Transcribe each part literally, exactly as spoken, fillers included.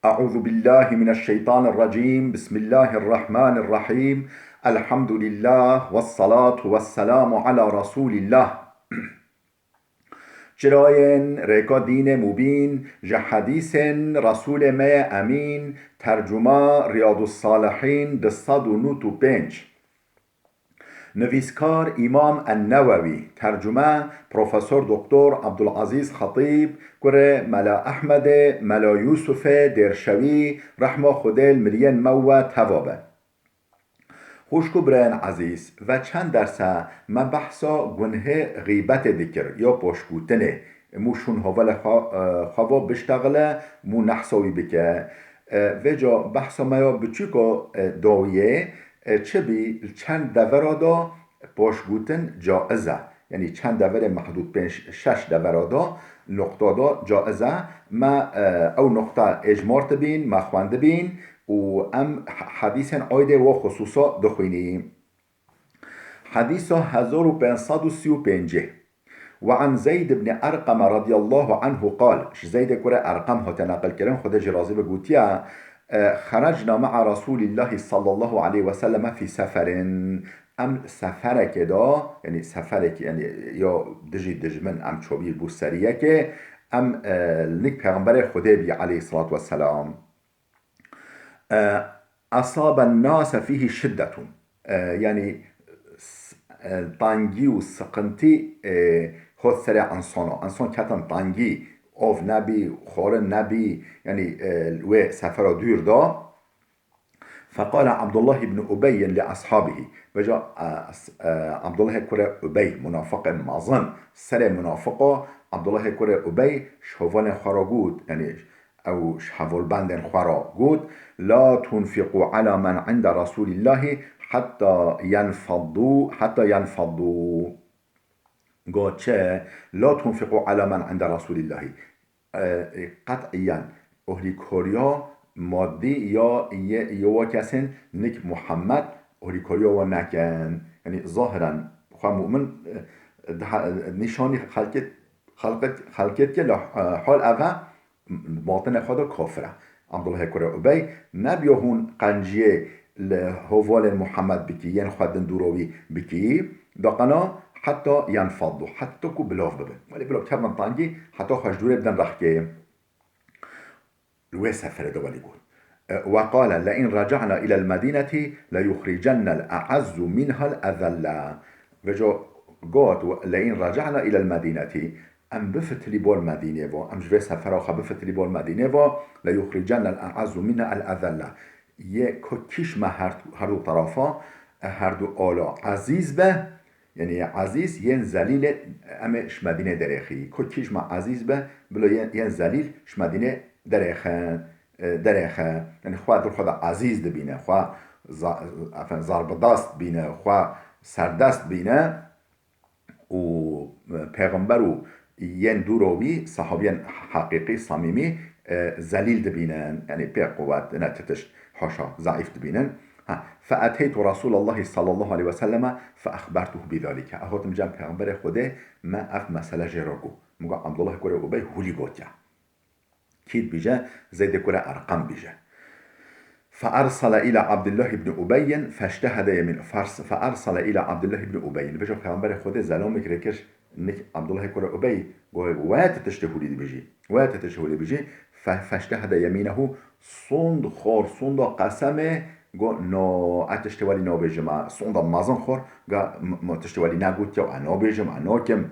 أعوذ بالله من الشيطان الرجيم. بسم الله الرحمن الرحيم. الحمد لله والصلاة والسلام على رسول الله. Çirayên rêka dînê mubîn ji hedîsên Resûlê me yê Emîn, tercuma Riyadus Salihîn du sed û nod û pênc. Nivîskar Îmam En-Newewî, tercume Profesor Doktor Abdulazîz Xetîb, kurê Mela Ehmedê, Mela Yûsufê Dêrşewî, rehma Xwedê li miriyên me û we teva be. Xwişk û birayên ezîz, ve çend derse me behsa gunhê xîbetê dikir ya poşgûtinê. Mû şûn hevalê xwe, e, xwe va biştexile, mû nehsa wî bike. E, vêca behsa me ya biçûka, e, dawiyê, e, çi bî, li çend devera de poşgûtin caiz e. Yanî çend deverê mehdûd, pênc şeş devera de, nuqta de caiz e. Me, e, ew nuqta êjmartibîn, me xwendibîn û em he-, hedîsên aydê wa xisûsa dixwînî. Hedîsa hezar û pênc sed û sî û pêncê. Ve an Zeyd ibn Erqeme radiyallahu anhu qal, ji Zeydê kurê Erqem hate neqilkirin, Xwedê jî razî be, gotiye, e, Xerecna me'a Resûlîllahî sallallahu aleyhi ve selleme fî seferin. Em seferekê de, yanî seferekê, yanî ya dijî dijmin em çûbî bû seriyekê, em, e, li nik Pêxemberê Xwedê bî aleyhissalatu vesselam. E, Asaben nase fîhî şiddetun. E, yanî s-, e, tangî û siqintî, e, hot serê ensana. Ensan ketin tangî, av nebî, xwarin nebî, yanî, e, wê sefera dûr de. Feqale Abdullah ibn Ubeyyin li ashabihî. Vêca, e, as-, e, Abdullahê kurê Ubey, munafiqê mezin, serê munafiqo, Abdullahê kurê Ubey, ji hevalên xwe re got, yanî ew ji hevalbendên xwe re got, "La tunfiqu ala men inde Resûlîllahî heta yenfaddu, heta yenfaddu." Got çi? "La tunfiqu ala men inde Resûlîllahî." E, e, qet'iyen ohlîkoriya madî ya yê, yê wa kesên nik Muhammed ohlîkoriya wan nekin. Yanî zahiren xwe mu'min, e, daha, e, nîşanî xelkê, xelkê, xelkê dike la, e, hal ev e, batinê xwe de kafir e. Abdullah kurê Ubey, nebiya hûn qenciyê li hevalên Muhammed bikî, yên xwe din dûrovî bikî, daqena heta yenfaddu, heta ku bilav bibin. Welê bila kevin tangî, heta xwe ji dûrê bidin rexkê. Li wê seferê de welî got. E, "Ve qale, le in reca'na ilel medînetî le yuxricennel e'ezzu minhal ezelle." Vêca got, "Le in reca'na ilel medînetî." Em bifitilî bol Medînê ve, em ji vê sefera xwe bifitilî bol Medînê ve, "Le yuxricennel e'ezzu minhal ezelle." Yê ku kîş me her, her du tarafa, e, her du ala ezîz be, Yanî ezîz yên zelîlê em ê ji Medînê derêxî. Ku kî ji me ezîz be, bilo yên, yên zelîl ji Medînê derêxe, e, derêxe. Yanî xwe dil xwe de ezîz dibîne, xwe za-, efen, zarbidast dibîne, xwe serdest dibîne û, e, pêxember û yên dûr û wî, sehabiyên heqîqî, samîmî, e, zelîl dibînin. Yanî pê quwet, ne ti tişt, haşa, zeîf dibînin. Ha, "Fe eteytu Resûlallahî sallallahu aleyhi ve selleme fe exbertuhu bidalike." Ez hatim cem Pêxemberê Xwedê, me ev mesele jê re got. Min got, Abdullah kurê Ubey hûlî gotiye. Kî dibîje? Zeydê kurê Erqem bîje. "Fe ersele îla Abdullah ibn Ubeyyin feştehede yemîn-, fers-, fe ersele îla Abdullah ibn Ubeyyin." Vêca Pêxemberê Xwedê zelamêk rê kir, nik Abdullah kurê Ubey, got, "We ti tiştê hûlî dibêjî. We ti tiştê hûlî dibêjî." Fe-, feştehede yemînehu, sond xor, sonda qesemê, got, "No, ez tiştê welî nabêjim, ez sonda mezin xor, ga m-, m-, tiştê welî negotiye, ez nabêjim, ez nakim."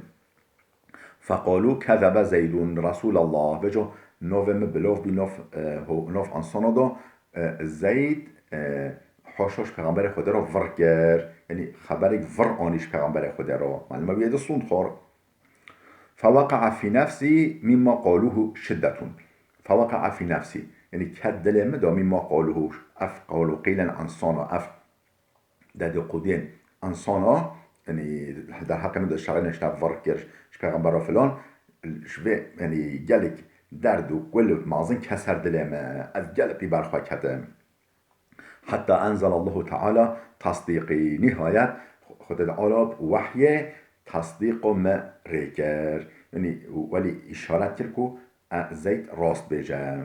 Feqalû kezebe Zeydûn Resûlallah. Vêca navê min bilav bî nav, e, ho-, nav ensana da, e, Zeyd, e, haşa ji Pêxemberê Xwedê re vir kir. Yanî xeberek vir anî ji Pêxemberê Xwedê re. Malum e wî yê di sond xwar. Feweqe'a fî nefsî mîmma qalûhu şiddetun. Feweqe'a fî nefsî. Yanî ket dilê min da mîmma qalûhu. Ev qal û qîlên ensana, ev dedîqûdiyên ensana, yanî derheqê min de şairên ji te vir kir, ji Pêxembera filan, ji vê, yanî gelek derd û kul mezin ket ser dilê me, ez gelek pî ber xwe ketim. Heta enzelallahu teala tasdîqî, nihayet Xwedê Teala wehyê tasdîqo me rê kir. Yanî welî îşaret kir ku, e, Zeyd rast bêje.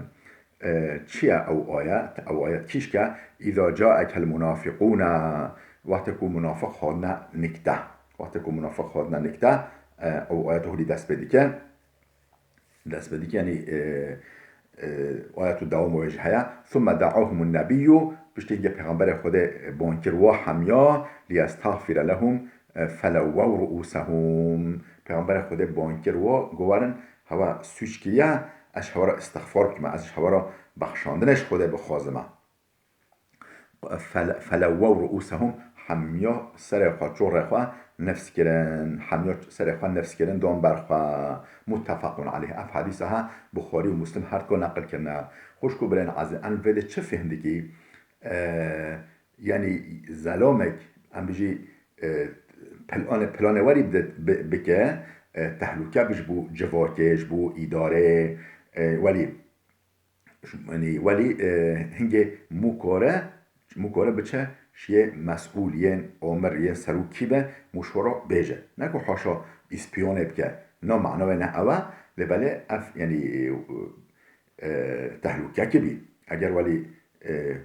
E, çi ye ew ayet? Ew ayet kîşk e? "Îza caekel munafiqûne", wextê ku munafiq hatine nikte. Wextê ku munafiq hatine nikte, e, ew ayet holî dest pê dike. Dest pê dike, yanî, e, e, ayet û dewama wê jî heye. "Thumme da'ahumun nebiyyû", piştî hingê Pêxemberê Xwedê ban kir wa hemiya, "liyestexfire lehum", e, "felewwew ru'ûsehum". Pêxemberê Xwedê ban kir wa, got, werin, hewa sûc kiriye, ez ji hewa re îstixfar bikime, ez ji hewa re bexşandinê ji Xwedê bixwazime. Fel-, "felewwew ru'ûsehum", hemiya serê xwe, çorê xwe nifs kirin, hemiya serê xwe nifs kirin, dan ber xwe. Muttefaqun aleyh. Ev hadîsa ha Buxarî û Muslim her ko neqil kirine. Xwişk û birên ezîz, em vê de çi fêhm dikî? E, yanî zelamek, em bijî, e, planê, planê werî bide, bi-, bike, e, tehlûke bi ji bo civakê, ji bo îdarê, e, welî, yanî welî, e, hingê mûkore, mûkore biçe şiyê mesûl, yên amir, yên serokî be, mûşwara bêje. Ne ku haşa îspiyonê bike. Na manawê ne ew e, lê belê ev, yanî, e, tehlûkekî bî. Eger welî, e,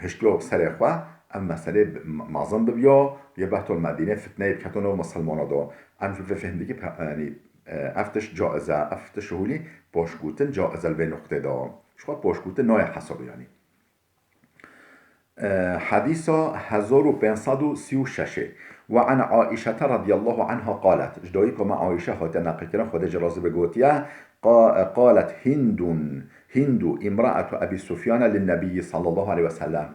hiştiyo serê xwe, ev meselê bi-, ma-, mezin bibiyo, yê behtol Medînê fitneyê biketo nav misilmana de. Em ji vê fêhm dikî pe-, yanî, e, ev tişt caiz e, ev tişt holî paşgotin caiz e li vê nuqtê de. Ji xwe paşgotin nayê hesabê, yanî. E, Hedîsa hezar û pênc sed û sî û şeş ê. Ve an Aîşete radiyallahu anha qalet. Ji dayika me Aîşe hatiye neqilkirin, Xwedê jê razî be, gotiye, qa-, qalet Hindun, Hindu, imraetu Ebî Sufyane lin Nebiyyi sallallahu aleyhi ve sellem.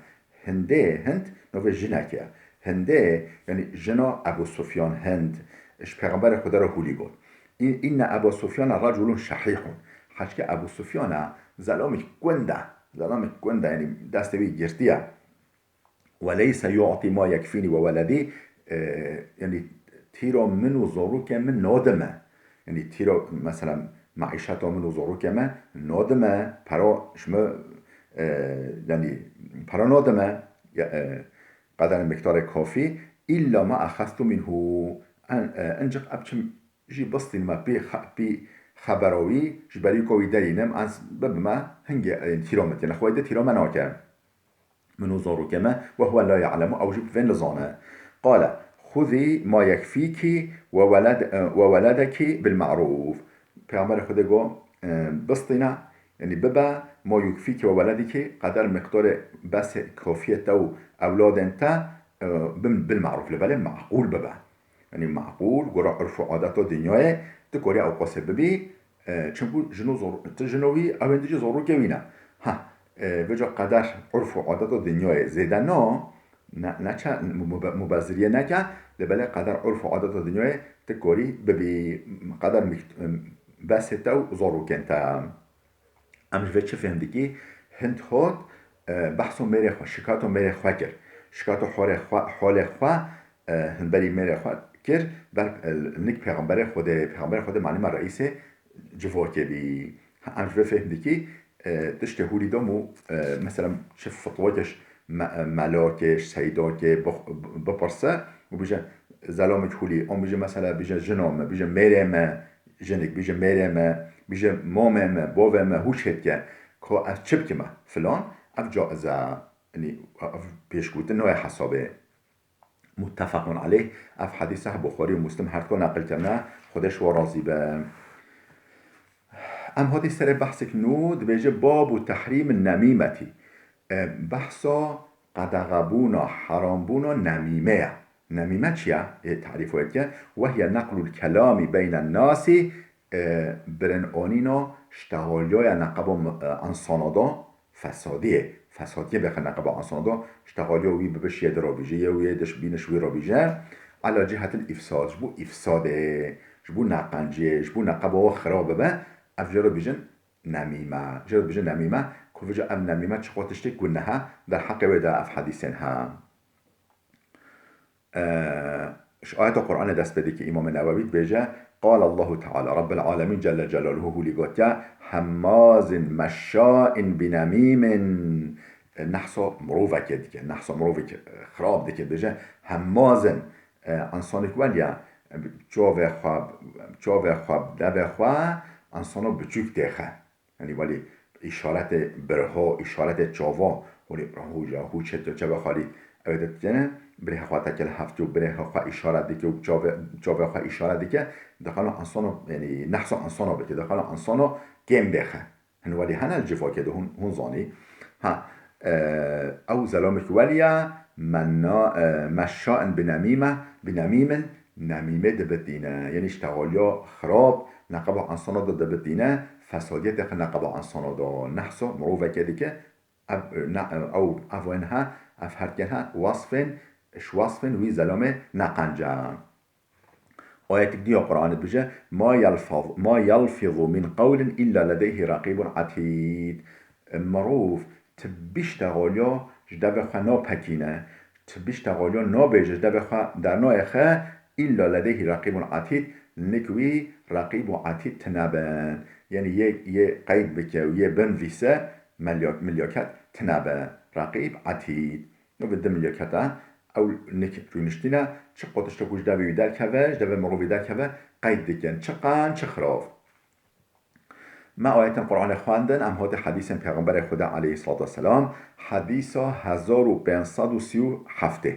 Hindê, Hind, navê jinekê ye. Hindê, yanî jina Ebû Sufyan, Hind, ji Pêxemberê Xwedê re hûlî got. İ-, inne Ebû Sufyane reculun şehîhun. Heçke Ebû Sufyane zelamekî gund e. Zelamekî gund e, yanî destê wî girtiye. "Ve leyse yu'ti ma yekfînî ve weledî", e, yanî tîra min û zarokê min nadime. Yanî tîra, mesela, maîşeta min û zarokê me nadime, pera ji min, e, yanî pera nadime, ya, e, qeder miqdarê kafî, "îlla ma exeztu minhu", en, e, encik ev çim jî bistînime pê xe-, pê xebera wî, ji berî ku wî derînim, ez bibime hingê, e, tîra min tê. Nexwe de tîra me nake. Min û zarokê me, "ve huve la ya'lemu", ew jî bi vê nizane. Qale, "Xuzî ma yekfîkî ve weled-, e, ve weledekî bil ma'rûf." Pêxemberê Xwedê got, e, bistîne, yanî bibe, "ma yekfîkî ve weledekî", qeder miqdarê besê kafiyê te û ewladên te, e, bin bil ma'rûf, li belê ma'qûl bibe. Yanî maqûl, gora urf û adeta dinyayê, tu korî ewqasê bibî, e, çimkû jino zor-, tu jino wî, ew ên dijî zorokê wî ne. Ha, e, vêca qeder urf û adeta dinyayê zêde na, ne, neçe, mube-, mubeziriyê neke, lê belê qeder urf û adeta dinyayê tu korî bibî, qeder mik-, besê te û zorokên te. Em ji vê çi fêm dikî? Hind hot, e, behso mêrê xwe, şikato mêrê xwe kir. Şikato holê xwe, holê xwe, e, himberî mêrê xwe kir, ber, e, nik Pêxemberê Xwedê, Pêxemberê Xwedê malîma reîsê civakê bî. Ha, em ji vê fêm dikî, e, tiştê hûlî dom û, e, mesela çi fitwekê ji me-, e, melakê, ji seydakê bix-, bipirse û bije, zelamekî hûlî, an bije mesela bije jina me, bije mêrê me, jinik, bije mêrê me, bije mamê me, bavê me, hûş hêdike, ka ez çi bikime, filan, ev caiz e. Yanî, ev pêşgotin nayê hesabê. Muttefaqun aleyh. Ev hedîse Buxarî û Muslim her ko neqil kirine. Xwedê ji we razî be. Em hatî serê behsek nû, dibêje, "Babu tehrîmin nemîmetî." E, behsa qedexebûna, herambûna nemîme ye. Nemîme çi ye? Ê tarîf wê dike. "Ve hiye neqlul kelamî beynen nasî", e, birin anîna ştexaliya ye neqeba, e, insana de fesadiyê. Fesadiyê bêxe neqeba insana de, ştexaliya wî bibe şiyê di re bîje, yê wî yê diş bîne ji wî re bîje. Ala cihetil îfsad, ji bo îfsadê, ji bo neqenciyê, ji bo neqeba we xirab bibe, ev jê re bîjin nemîme. Jê re bîjin nemîme, ku vêca ev nemîme çiqo tiştê gunehe, derheqê wê de ev hedîsên he. E, ji ayeta Qur'anê dest pê dike Îmamê Newewî dibêje, "Qale Allahu Teala, Rabbul Alemîn Celle Celaluhu hûlî gotiye, hemmazin meşşain binemîmin." E, nehsa mirovekê dike, nehsa mirovekê, e, xirab dike, dibêje, "Hemmazin", e, insanek weliye, e, çavê xwe, çavê xwe, devê xwe, insana biçûk têxe. Yanî welî îşaretê birho, îşaretê çava, holî hû ya, hû çê tu çavê xwe lî, ew ê dikene, birê xwe teke li heftê û birê xwe îşaret dike û çavê, çavê xwe îşaret dike, dixwano insano, yanî nehsa insano bike, dixwano insano kêm bêxe. Hin welî hene li civakê de hûn, hûn zanî. Ha, e, ew zelamêk welî ye, menna, e, meşşain bi nemîme, bi nemîmin, nemîmê dibitîne. Yanî îştexaliya xirab neqeba insana de dibitîne, fesadiyetê xwe neqeba insana de. Nehsa mirovekê dike, ev, ne, ew, ev wên he, ev herkên he, wasfên, ji wasfên wî zelamê neqence. Ayetek dî ya Qur'anê dibêje, "Ma yelfaz, ma yelfizu min qewlin illa ledeyhi reqîbun etîd." Mirov ti bîştexaliya ji devê xwe napekîne, ti bîştexaliya nabêje ji devê xwe dernayêxe, illa ledeyhi reqîbun etîd, nik wî reqîb û etîd tine bin. Yanî yê, yê qeyd bike û yê binvîse, milyak-, milyaket tine be. Reqîb, etîd. Ev di milyaketa ew nik rûniştîne, çi qotişte ku ji devê wî derkeve, ji devê mirovî derkeve, qeyd dikin. Çi qan, çi xirav. Me ayetên Qur'anê xwendin, em hatê hedîsên Pêxemberê Xwedê aleyhissalatu vesselam, hedîsa hezar û pênc sed û sî û heftê.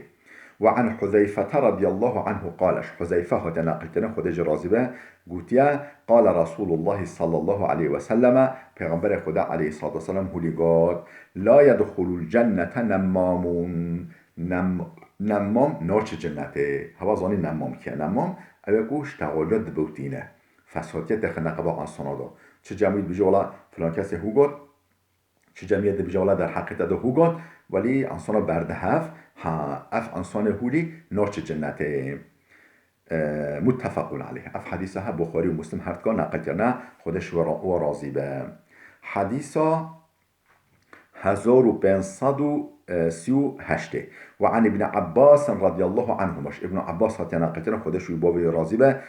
Ve an Huzeyfete radiyallahu anhu qale, ji Huzeyfe hate neqilkirin, Xwedê jî razî be, gotiye, qale Resulullah sallallahu aleyhi ve selleme, Pêxemberê Xwedê aleyhissalatu vesselam hûlî got, "La yedxulul cennete nemmamun." Nem-, nemmam naçe cennetê. Hewa zanî nemmam kî ye? Nemmam ew ê ku ji texoliya dibewtîne. Fesatiyetê xine qeba insana de. Çi cemî dibêje wela filan kesê hû got, çi cemiyê dibêje wela derheqê te de hû got, welî insana berdihev, ha, ev insanê hûlî naçe cennetê. E, muttefaqun aleyh. Ev hedîsa he Buxarî û Muslim her dika neqil kirine, Xwedê ji we ra-, we razî be. Hedîsa hezar û pênc sed û sî û heştê. Ve an Îbn Abbas radiyallahu anhuma. Ji Îbn Abbas hatiye neqilkirin, Xwedê ji wî bavê wî razî be.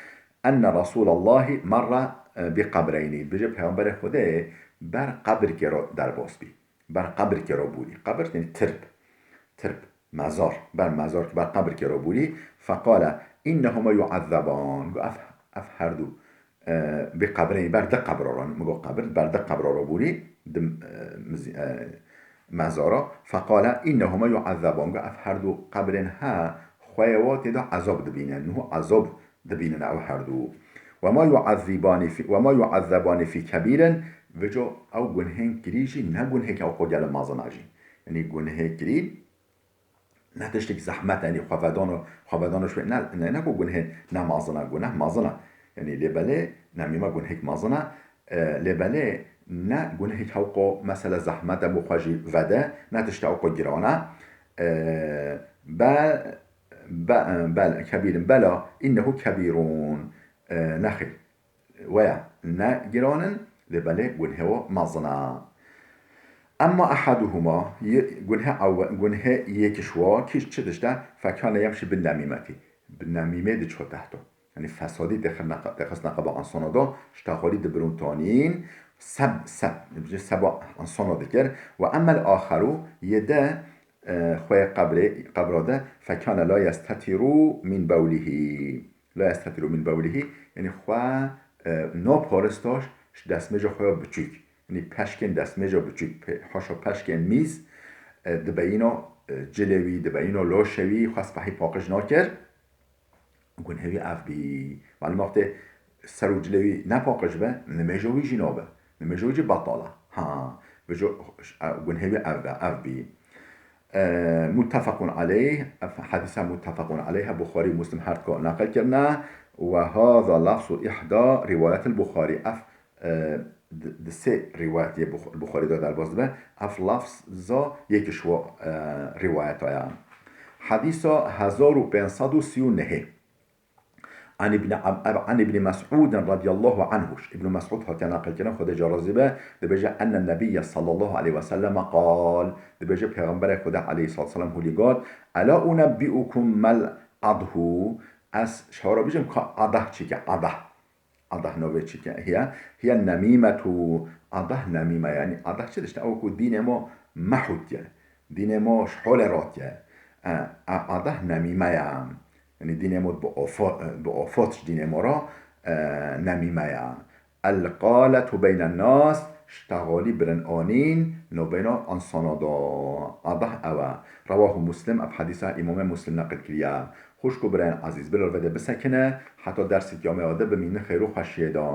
Enne Resûlallahî merre, e, bi qebreynî. Dibêje Pêxemberê Xwedê ber qebirkê re derbas bî. Ber qebirkê re bûrî. Qebir, yanî tirp. Tirp. Mezar. Ber mezar ki ber qebirkê re bûrî. Feqale, "Innehuma yu'ezzeban." Got, ev, ev her du, e, bi qebirê, ber di qebra re, min got qebir, ber di qebra re bûrî, di, e, miz-, e, mezara. Feqale, "Innehuma yu'ezzeban." Got, ev her du qebirên he, xweyê wa tê de ezab dibîne. Niho ezab dibînin ew her du. "Ve ma yu'ezzibani fî, ve ma yu'ezzebani fî kebîrin." Vêca ew gunhên kirî jî ne gunhêk ew qo gele mezin e jî. Yanî gunhê kirî ne tiştek zehmet e, yanî xwe vedano, xwe vedano şwê, ne, ne, ne ku gunhê ne mezin e, guneh mezin e. Yanî lê belê nemîme gunhêk mezin e, e, lê belê ne gunhêk ew qo mesele zehmet e bo xwe jî vede, ne tişta ew qo giran e. E, be, be, bel, kebîrin, bela, innehu kebîrun. E, nexêr. Weya ne giran in, lê belê gunhê wa mezin e. Emma ehaduhuma, ye-, gunhê ewe-, gunhê yek ji wa, kî çi dişte, fekane yemşî bin nemîmetî. Bi nemîmê diço tehto. Yanî fesadî têxine-, têxistine qeba insana da, ji texalî dibirûntanîn, seb, seb, dibêje seba insana dikir. Ve emmel axeru, yê de, e, xweyê qebrê, qebra de, fekane la yestetiru min bewlihî. La yestetiru min bewlihî, yanî xwe, e, naparista ji destmêja xwe ya biçûk. Yanî peşkên destmêja biçûk, pe-, haşa peşkên mîz, e, dibeyîna, e, cilê wî, dibeyîna laşê wî, xwe spehî paqij nakir. Gunhê wî ev bî. Malum wextê ser û cilê wî nepaqij be, nimêja wî jî nabe. Nimêja wî jî betal e. Ha, vêca, e, gunhê wî ev be, ev bî. E, muttefaqun aleyh, ev hedîsa muttefaqun aleyh e, Buxarî û Muslim her dika neqil kirine. Ve haza lafzu ihda riwayetil Buxarî. Ev, e, di, di sê rîwayetê Bux-, Buxarî de derbas dibe. Ev lafza yek ji wa, e, rîwayeta ye. Hedîsa hezar û pênc sed û sî û nehê. An Ibn Ab-, Ab-, an Ibn Mes'ud radiyallahu anhu. Ibn Mes'ud hatiye neqilkirin, Xwedê ca razî be, dibêje, enne nebiyye sallallahu aleyhi ve selleme qal. Dibêje Pêxemberê Xwedê aleyhissalatu vesselam hûlî got, "Ela unebbiukum mel adhu?" Ez şewra bijim ka adah çîke, adah. Adah navê çîke hiye. Hiye nemîmetu. Adah nemîme, yanî adah çi dişte? Ew ku dînê mo mehûtiye. Dînê mo ji holê ratiye. E, e, adah nemîme ya. Yanî dînê mo bi ofo-, bi ofot ji dînê mo ra, e, nemîme ya. El qaletu beynen nas, Ştaxalî birin anîn navbeyna ansana da. Adeh ew e. Rewahu Muslim, ev hedîsa Îmamê Muslim neqil kiriye. Xwişk û birayên ezîz, bila li vê de bisekine, heta dersê kiyamê de bimînin xêr û xweşiyê de.